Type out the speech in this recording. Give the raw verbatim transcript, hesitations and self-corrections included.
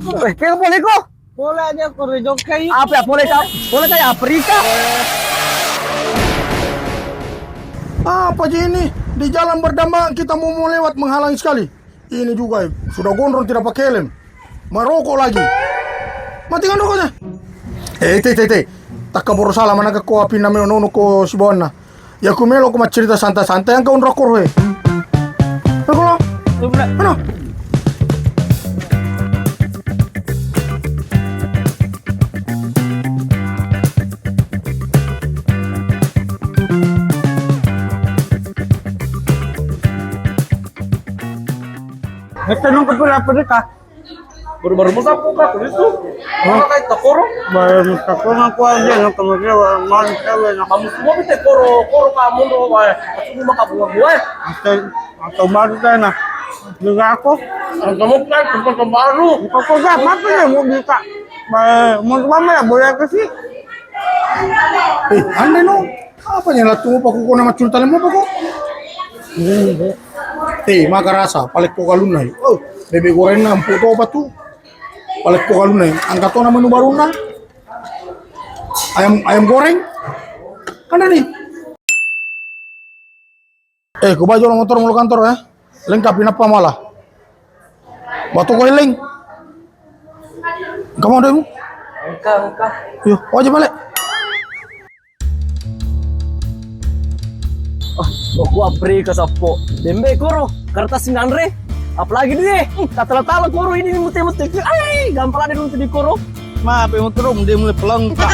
Eh, kira boleh kok? Boleh aja, aku di Jogja itu. Apa ya? Boleh kak? Boleh kayak Afrika? Apa sih ini? Di jalan berdambangan kita mau, mau lewat menghalangi sekali. Ini juga, eh, sudah gondrong tidak pakai helm. Merokok lagi. Matikan rokoknya. Eh, te, te, te. Takka boro sala mana ko api namanya nono ko sibawanna. Ya ku melo ko maccerita santai-santai yang kau rokok he. Rokok lo. Mana? Ito nung kapira apa deh kak? Baru-baru mau sapu kak, tulis tuh. Mana kayak takoro? Baru takoro aku aja nung kemudian mau cewek nak. Kamu semua bisa koro, koro kamu tuh, wah. Aku mau kamu gue. Atau, atau baru saya nah. Juga aku. Kamu kan tempat baru. Kok kok gak apa ya mau buka? Baru mau mama ya boleh ke sih. Eh, ande no. Apa yang latu mau paku kona macul talem apa kok? Eh, maka rasa palekko kalunna. Oh, bebek goreng na empuk to apa tu? Palekko kalunna. Angkat to nama nu barunna. Ayam, ayam goreng. Kan tadi. Eh, ku baju motor mulu kantor ya. Lengkap inappa malah. Batu ko eling. Kamu ada mu? Engka, engka. Yo, aja balik. Oh, aku Aprika sappo. Dembe koro, kertas sinanre. Apalagi dia, hmm, tak tala-tala koro ini mute-mute. Ai, gampang ada nonton di koro. Ma, pe motor, dia mulai pelengkap.